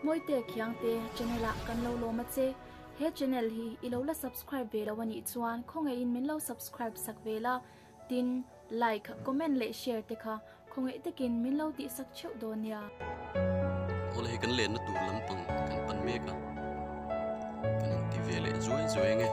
Mawite Khiangte channel ah kan lo lawm a che. He channel hi i lo la subscribe ve lo a nih chuan khawngaihin min lo subscribe sak ve la. Tin, like, comment leh share te kha khawngaih takin min lo tihsak theuh dawn nia. Awle hei kan lenna tur lampang kan pan mek a, kan han ti ve leh zuai zuai ange.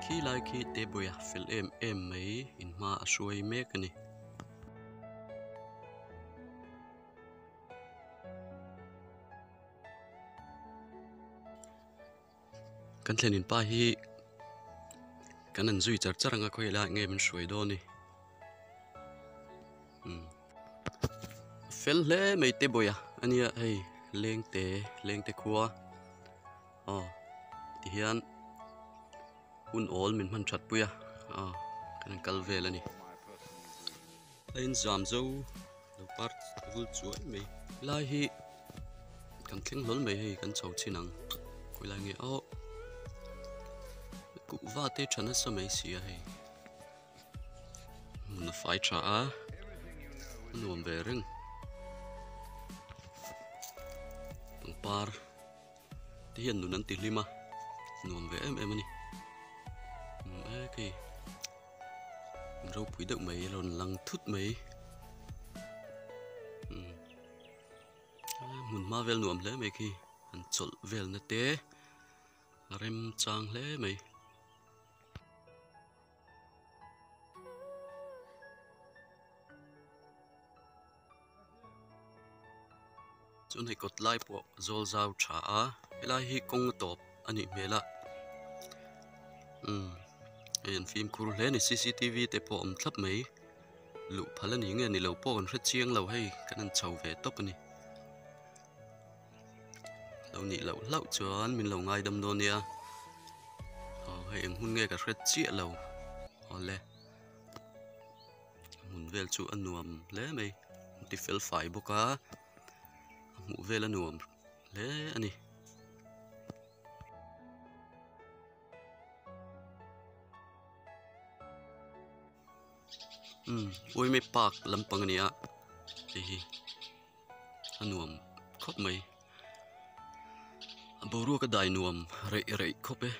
Khi lai khi Tebuia fel em em mai in hma a hruai mek a ni. Kan thlenin pa hi kan han zui char char ang a khawi lai nge min hruai dawn ni umm fel hle mai te bawih a ania hei lengte lengte khua aw tihian hun awl min hman that pui a aw kan han kal vel a ni a inzam zo lo par vul chuai mai helai hi kan thleng hlawl mai hei kan chho chhin ang khawilai nge aw kuhva te tha nasa mai si a hei hmun a fai tha a a nuam ve reng pangpar te hian nun an ti hlim a nuam ve em em a ni e khi. Ropui deuh mai a rawn lang thut mai umm hmun hma vel nuam hle mai khi an chawlh vel na te a rem chang hle mai. Chuan hei kawt lai pawh zawl zau tha a helai hi kawng a tawp a nih hmel a umm hei an fimkhur hle a ni c c t v te pawh a awm thlap mai luh phal a ni nge ni lo pawh kan hre chiang lo hei kan han chho ve tawp a ni lo nih loh hlauh chuan min lo ngaidam dawn nia aw hei eng hun nge ka hre chiah lo awle. Hmun vel chu a nuam hle mai an ti fel fai bawk a a hmuh vel a nuam hle a ni. Umm uaime park lampang a ni a hei hi a nuam khawp mai a boruak a dai nuam reih reih khawp e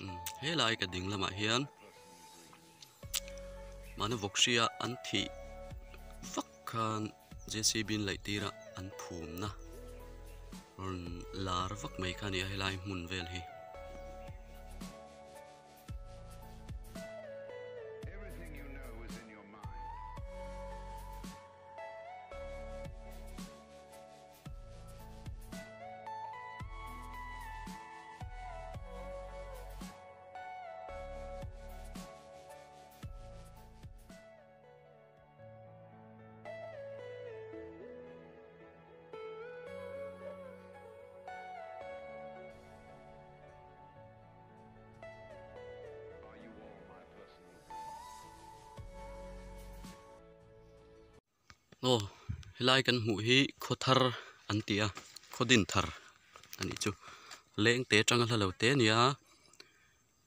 umm helai ka ding lamah hian. Mahni vawk hria an thih vak khan J C B in laih tir a an phumna rawn lar vak mai kha a ni a helai hmun vel hi. Aw helai kan hmuh hi khaw thar an ti a khaw din thar a nih chu leng te atanga hla lo te a ni a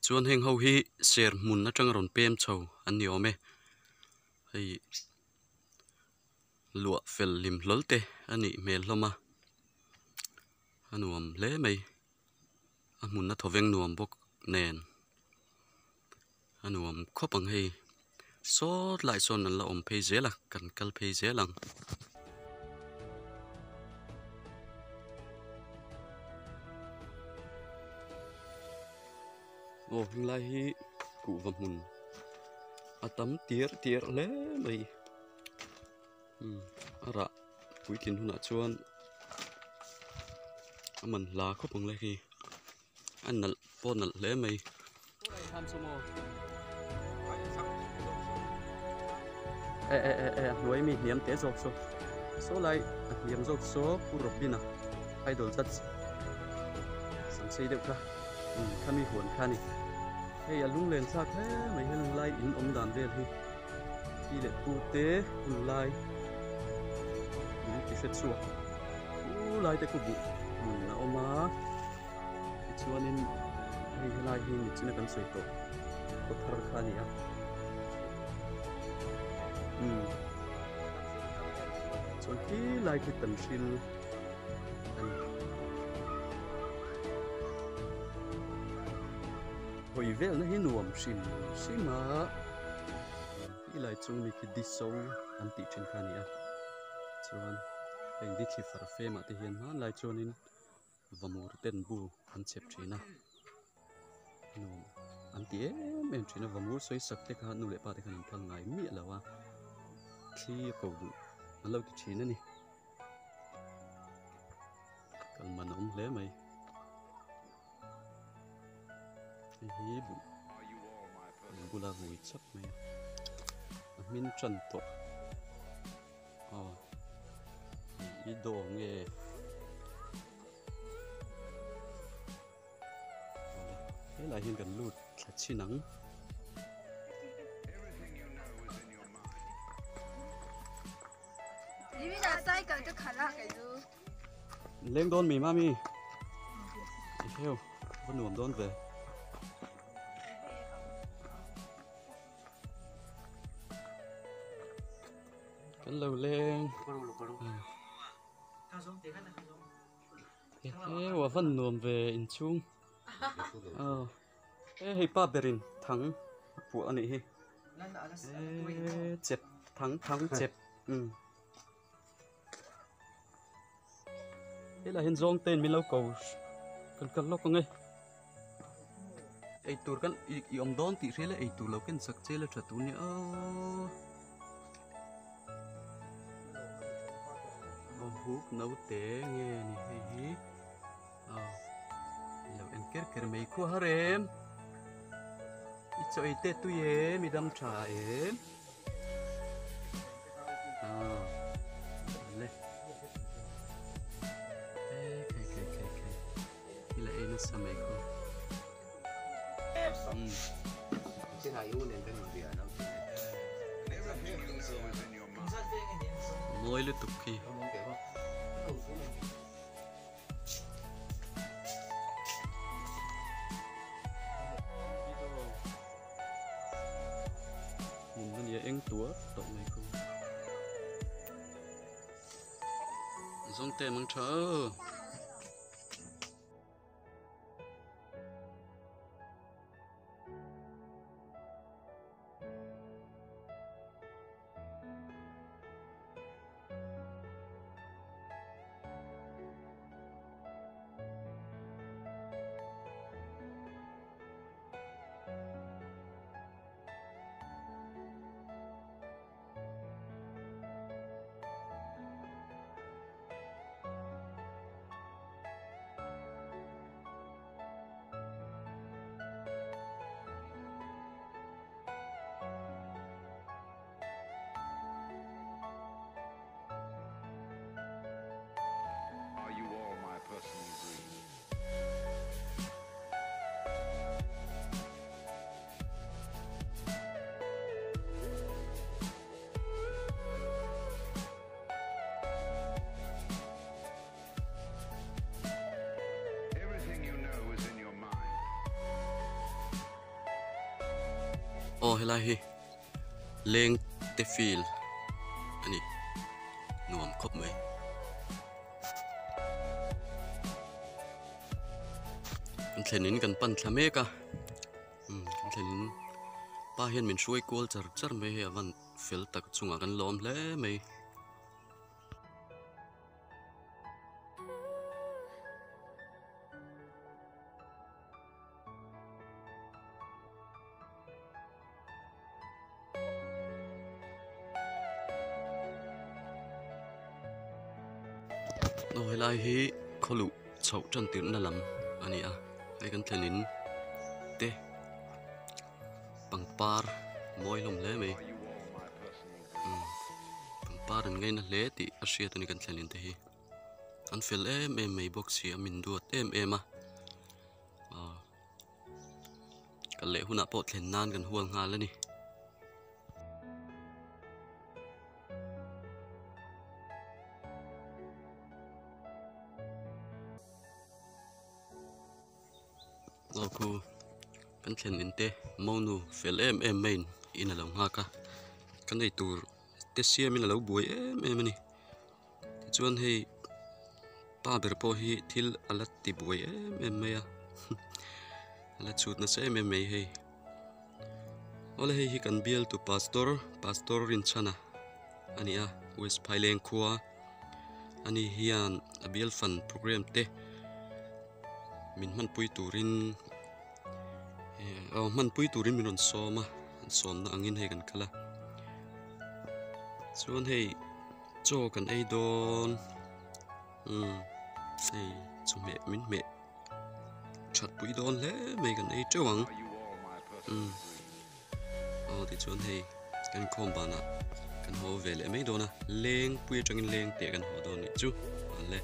chuan heng ho hi ser hmun atanga rawn pem chho an ni awm e hei luah fel hlim hlawl te a nih hmel hlawm a a nuam hle mai a hmun a thawveng nuam bawk nen. A nuam khawp ang hei sawt lai sawn an la awm phei zel a kan kal phei zel ang. Aw henglai hi kuhva hmun a tam tir tir hle mai umm a rah puitlin hunah chuan a man hla khawp ang le khi. A nalh pawh nalh hle mai. E e e e a hnuai mi hniam te zawk saw saw lai a hniam zawk saw Pu Robin-a idol judge sam sei deuh kha umm khami huan kha a ni. Hei a lunglen thlak hle mai he lunglai in awm dan vel hi pi leh pu te hun lai in ti hre chhuak u lai te khu buh hmun a awm a tichuanin hei helai hi nichina kan sawi tawh khaw thar kha a ni a umm. Chuan khi lai khi tan hril a ni. Hawi velna hi nuam hrim hrim a, khi lai chung mi khi diso an tih thin kha a ni a. Chuan heng di thli far femah te hian hmanlai chuanin vamur ten bu an chep thin a, nuam an ti em em thin a, vamur sawi sak te kha nu leh pa te khan an phal ngai miah lo a, thli a ko duh an lo ti thin a ni. Kal man a awm hle mai. Hei hi buh an bula vui chap mai a, a hmin tan tawh. Aw i dawr nge helai hian kan lut thla chhin ang. Leng dawn mi mami i heu va nuam dawn ve. Kan lo leng he wa van nuam ve inchhung e hei pa berin thang a puah a nih hi e chep thang thang chep um helai hian zawng ten min lo ko kan kal lawk ang e eitur kan i awm dawn tih hria la eitur lo ken chak che la tha tur nia aw aw huk naute nge ni hei hi aw lo en ker ker mai khua har em i chaw ei te tui em i dam tha em. Mawi lutuk khi. Hmun a nia eng tuar tawh mai khu. Zawngte mang tha aw. Aw helai hi leng te field a ni nuam khawp mai. Kan thlen in kan pan thla mek a umm kan thlen in pa hian min hruai kual char char mai hei a van fel tak chungah kan lawm hle mai. Aw helai hi khaw luh chhoh tan tirhna lam a ni a hei kan thlen in te pangpar mawi hlawm hle mai umm pangpar an ngaina hle tih a hriat a ni kan thlen in te hi an fel em em mai bawk si a min duat em em a aw. Kal leh hunah pawh thlen nan kan hual nghal a ni. Aw khu kan thlen in te monu fel em em mai in a lo nghak a kan eitur te siamin a lo buai em em a ni. Tichuan hei pa ber pawh hi thil a la ti buai em em mai a a la chhut nasa em em mai hei. Awle hei hi kan bialtu pastor pastor Rinchhana a ni a West Phaileng khua ani hian a bial fan programme te min hmanpui turin aw hmanpui turin min rawn sawm a an sawmna angin hei kan kal a chuan hei chaw kan ei dawn umm hei chawhmeh min hmeh that pui dawn hle mai kan ei teuh ang umm aw tichuan hei kan khawm banah kan haw ve leh mai dawn a leng pui atangin leng teh kan haw dawn nih chu le.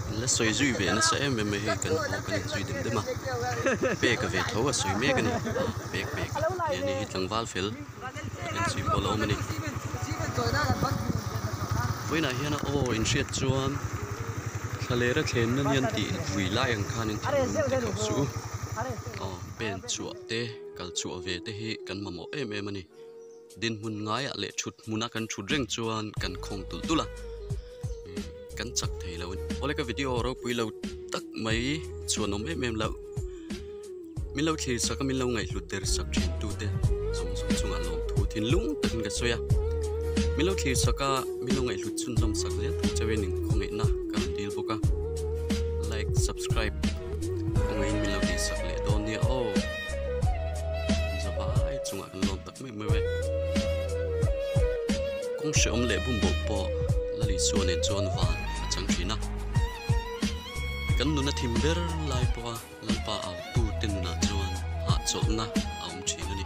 An la sawi zui ve nasa em em mai hei kan haw kan inzui dem dem a pek a ve tho a sawi mek a ni pek pek a ni hi tlangval fel kan inzui pawh a la awm a ni vawiinah hian a aw inhriat chuan thlalera thlenna nian tih vui lai ang khan in thinlung ti khauh suh u aw. Pen chhuah te, kal chhuah ve te hi kan mamawh em em a ni. Dinhmun ngaiah leh thut hmuna kan thut reng chuan kan khawng tulh tulh a, kan chak thei lo a ni. Awle ka video ropui lo tak mai chuan awm em em loh. Min lo thlir sak a, min lo ngaihhlut der sak thin tute zawng zawng chungah lawmthu thinlung takin ka sawi a. Min lo thlir sak a, min lo ngaihhlut chhunzawm sak zel tur chauhin inkhawngaihna ka rawn dil bawk a. Like, subscribe. Kawngaiin min lo tihsak leh dawn nia aw. Zavai chungah kan lawm tak meuh meuh e. Kawng hrehawm leh bumboh pawh Lalisua nen chuan van a chang thin a. Kan nuna thim ber lai pawha Lalpa au tute nunah chuan hahchawlhna a awm thin a ni.